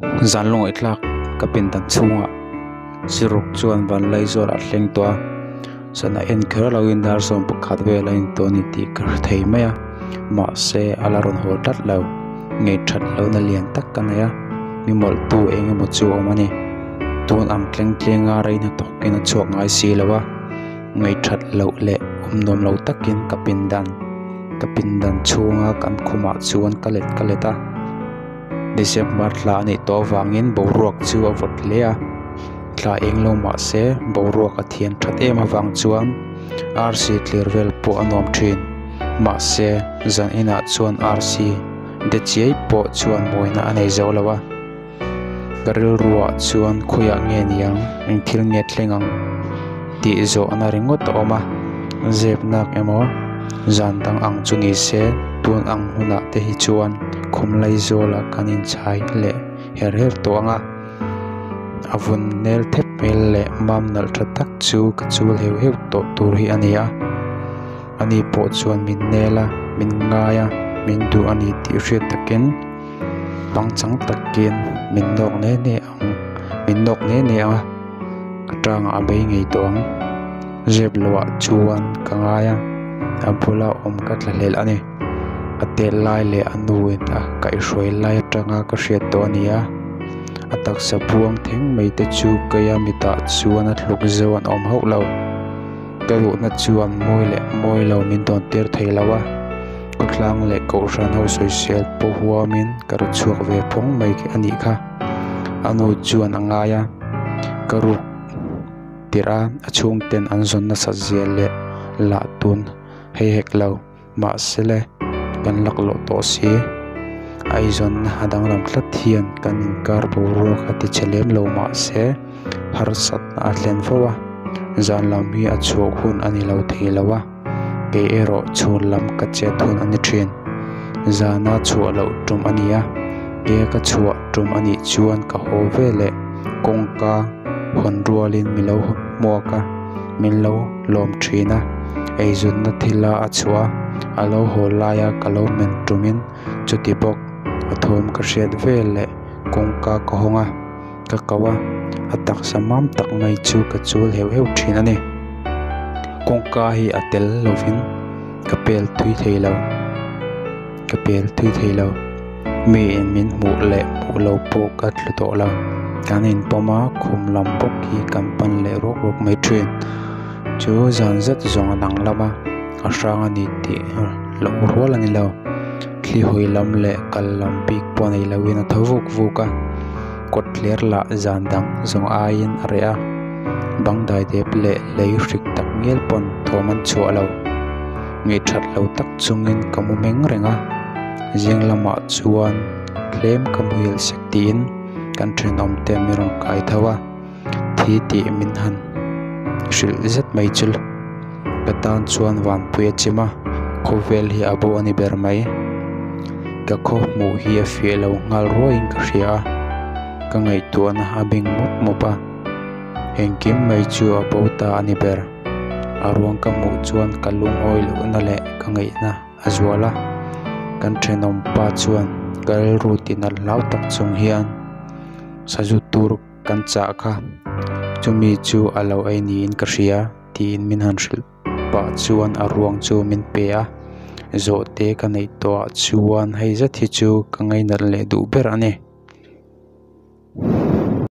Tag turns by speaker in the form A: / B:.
A: Zan lungaih tlak ka pindan chhungah siruk chuan Vanlaizawl a thleng tawh a, sana en kher loin dar 11 vel a in tawh a ni tih ka hre thei mai a, mahse a la rawn haw tlat lo. Ngeihthat lohna lian tak ka nei a, mi mawlhtu eng emaw chu a awm a ni. Tun ang tleng tlenga rei hnathawkin a chhuak ngai si lo a, ngeihthat loh leh awm nuam lo takin ka pindan ka pindan chhunga kan khumah chuan ka let ka let a. December thla a nih tawh avangin boruak chu a vawt hle a, thla eng lo mah se boruak a thian that em avang chuan arsi tlir vel pawh a nuam thin. Mahse zan inah chuan arsi de chiai pawh chuan mawina a nei zo lo a, ka rilruah chuan khawiah nge niang eng thil nge thleng ang tih zawhna ringawt a awm a, zep nak emaw zan dang ang chu ni se tun ang hunah te hi chuan khum laizawlah kan inchhai leh her her tawh ang a, a vun nel thep hmel leh mam nalh tha tak chu ka chul heuh heuh tawh tur hi a ni a, ani pawh chuan min nel a, min ngai a, min duh a ni tih hriat takin pangchang takin min nawk ne ne ang min nawk ne ne ang a, ka tangah a bei ngei tawh ang. Zep lohah chuan ka ngai a, a bula awm ka tla hlelh a ni. A tel lai leh a nuin a kaihhruai lai atanga ka hriat tawh a ni a, a taksa buang theng mai te chu keia mitah chuan a tluk zeuh an awm hauh lo. Ka duhna chuan mawi leh mawi lo min dawn tir thei lo a, khawtlang leh kohhran ho sawisel pawh huamin ka ru chhuak ve phawng mai a nih kha. A nu chuan a ngai a, ka ruk tirh a, a chhungten an zawn nasat zia leh lah tun hei hek lo. Mahse le, kan laklawh tawh si. A eizawnna a danglam tlat hian kan inkar boruak a ti che lem lo mahse harsatna a thlen fo a, zan lam hi a chhuah hun a ni lo thei lo a, kei erawh chhun lam ka chet hun a ni thin. Zana chhuah loh tum a ni a, ke ka chhuah tum a nih chuan ka haw ve leh kawngka hawn rualin mi lo hmuak a, min lo lawm thin a, eizawnna thila a chhuah a, a lo haw laia ka lo men tumin chuti bawk a thawm ka hriat vel leh kawngka ka hawng a, ka ko a, a taksa mam tak mai chu ka chul heuh heuh thin a ni. Kawngka hi a tel lovin ka pel thui thei lo, ka pel thui thei lo. Miin min hmuh leh hmuh lo pawh ka tlu tawh lo. Kan inpawm a, khum lam bawk hi kan pan leh ruak ruak mai thin. Chu zan zet zawng a dang lam a, a hrang a ni tih loh rual a ni lo. Thli hawi lam leh kal lam bik pawh nei loin a tho vuk vuk a, kawt thler lah zan dang zawng aiin a reh a, bang daidep leh lei hrik tak ngial pawn thawm an chhuah lo. Ngeihthat lo tak chungin ka mu meng reng a, zing lamah chuan tlem ka muhil sek tiin kan thenawm te min rawn kai tho a, thi tih min han hrilh zet mai chu ka tan chuan vanpui a chim a, khawvel hi a bo a ni ber mai. Ka khaw hmuh hi a fiah lo nghal ruaiin ka hria a, ka ngaihtuahna a bing mup mup a, engkim mai chu a bo ta a ni ber. A ruang ka hmuh chuan ka lungawi lohna leh ka ngaihna a zual a, kan thenawm pa chuan ka rilru tinalh hlau tak chung hian sazu tur kan chah kha chumi chu a lo ei niin ka hria tiin min han hrilh pah chuan a ruang chu min pe a, zawhte ka neih tawhah chuan hei zet hi chu ka ngainat leh duh ber a ni.